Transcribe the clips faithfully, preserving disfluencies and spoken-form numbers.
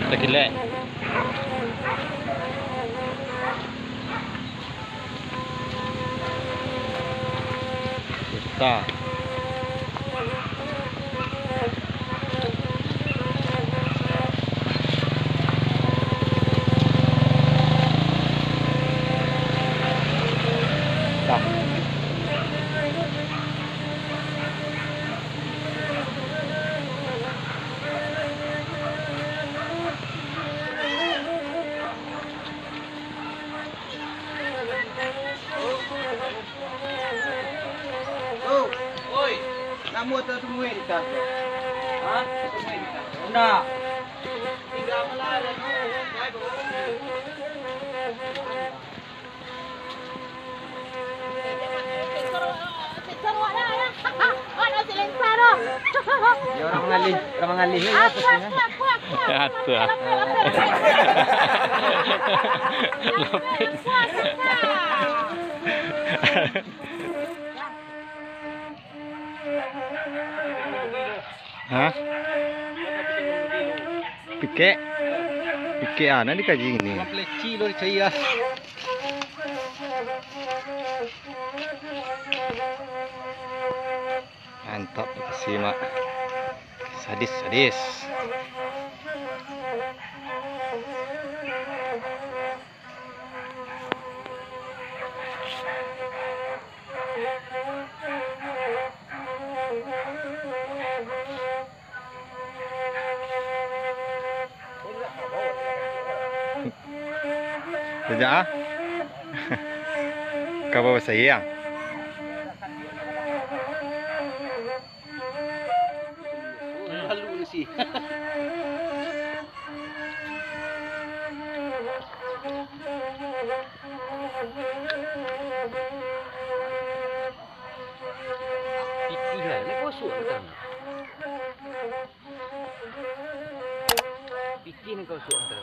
Takilek. Susah. Susah. Oi, namo tatumui di tas tu? Ha? Tatumui di tas tu. Ndak. Tingga malah dah tu. Ya, orang mangalih, orang mangalih ni apa sih, nah? Ya, tu, ah. Ha? Pikek? Pikek, ah, nan dikaji ini. Peleci lo dicari, ah. Mantap, dikasih, Mak. Sadis, sadis. Sejak, ah? Ka bawa sayang? Lalu sih. Pitih lah, ni kosong kan. Pitih ni kosong kan.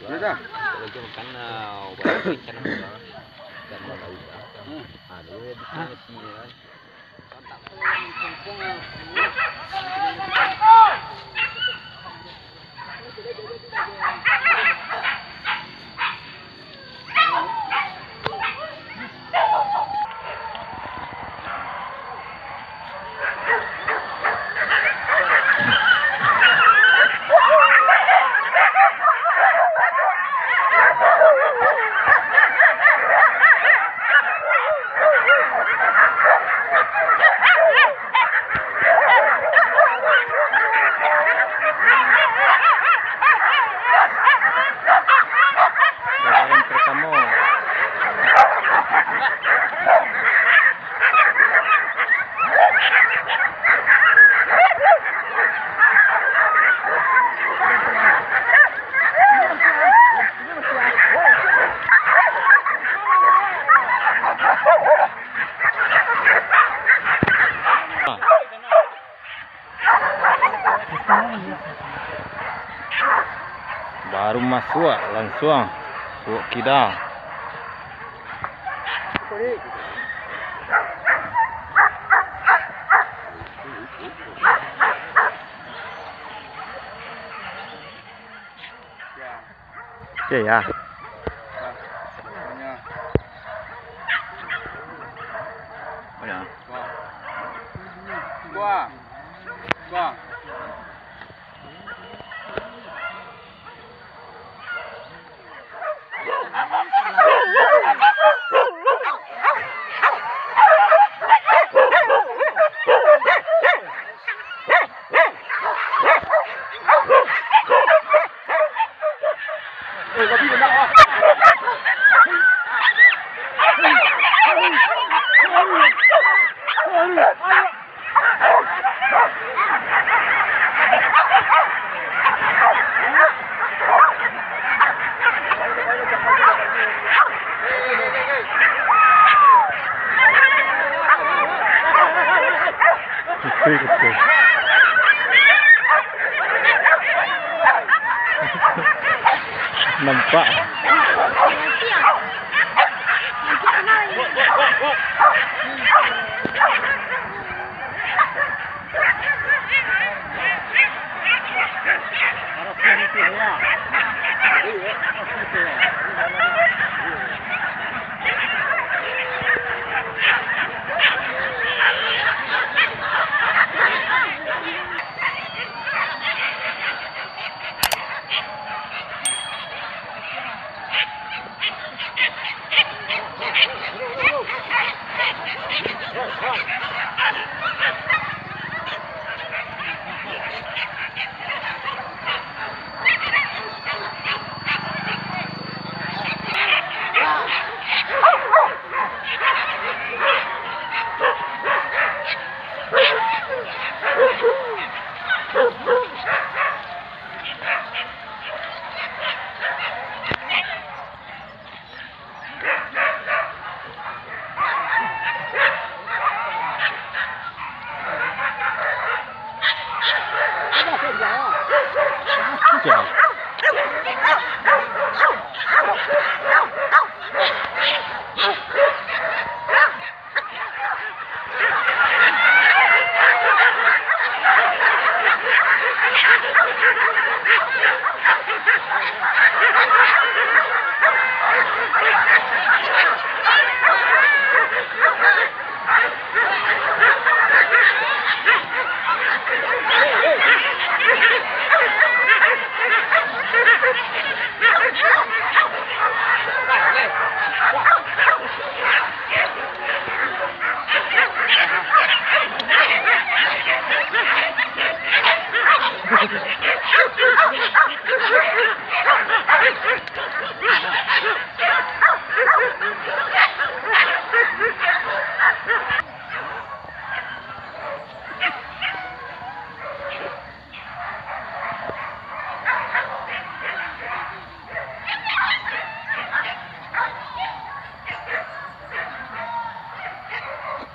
Sudah. Lebaran pertamo. Baru masuak, lansuang suok kida. Ya. Banyak. Wah. Wah. Wah. Betul, betul. Nampak.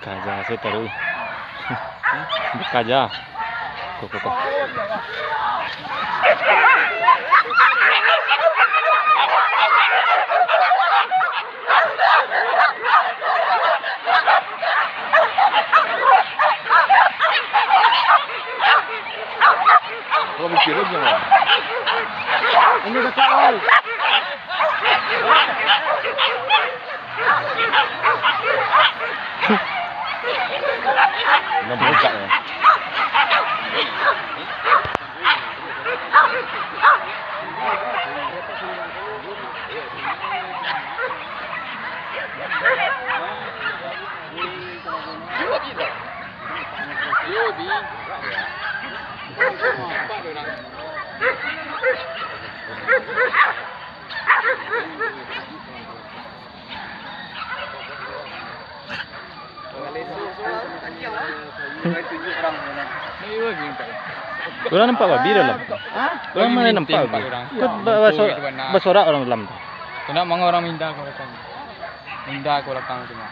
Kaja saya taruh. Kaja. Kok, kok, kok. Kalau mikirin jangan. Ini dekat, oi. Ini buka ya. Urang nampak babi dalam? Hah? Urang ma nampak babi? Kok ba-, baso-, basorak urang dalam tu? Kena manga urang minda ka balakang. Minda ka balakang tu mah.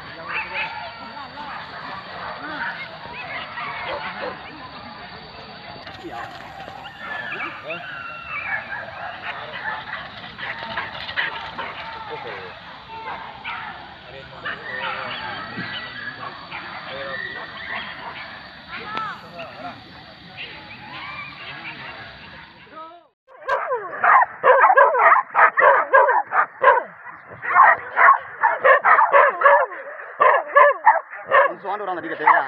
Tadi katanya.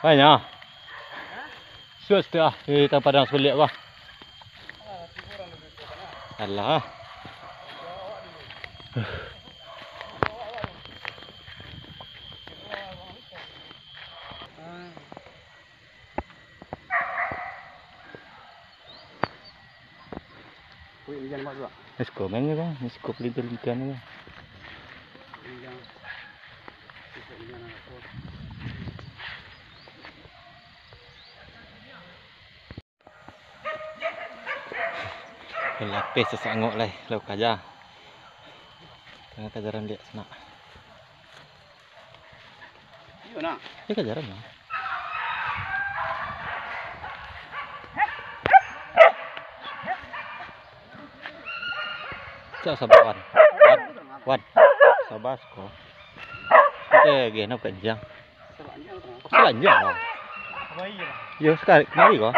Banyak. Sudah, sudah. Eh, tang padang suliak, bah. Alah. Kuik hujan mak tu, Pak? Esko main je, Bang. Esko pelintir-pelintiran je, Bang. Hujan. Hujan anak tu. Lapeh sasak angok lai, lau kaja. Tangah kajaran dek sanak. Iyo, nah. Iyo, kajaran, nah. Cak sabar, Wan. Wan. Wan. Sabar, ko. Oke, gini, bukan jang. Salanjang, Bang. Yo, sakali kamari ko.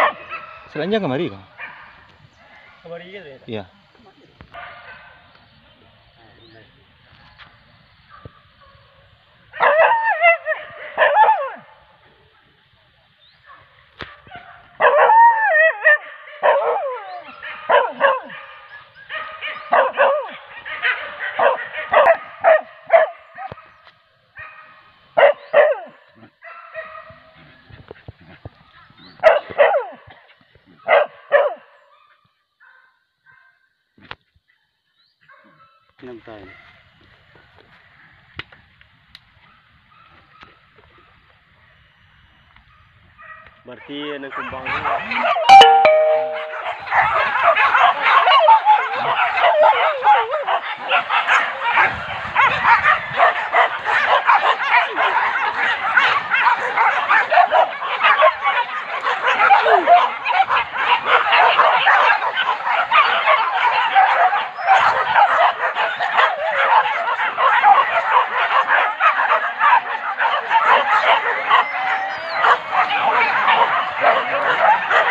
Salanjang kamari ko. Kamari je, ya? Iya. Nan tahu. Berarti nan kumbang tu.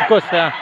Fokus, ya.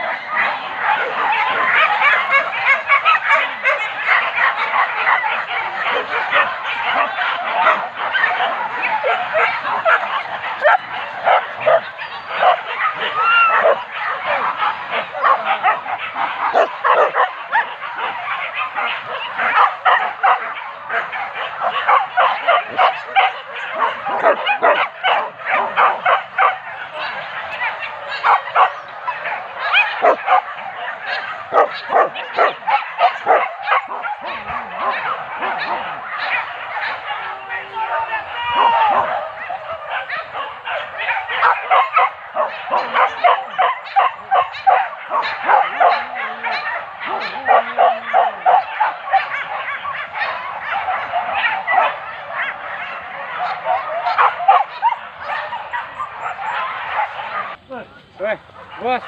Weh, bos.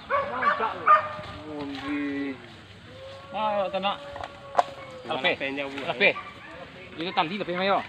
Mantap. Undi. Ah, tanak. Lapeh. Lapeh. Itu tali lapeh, Mayo.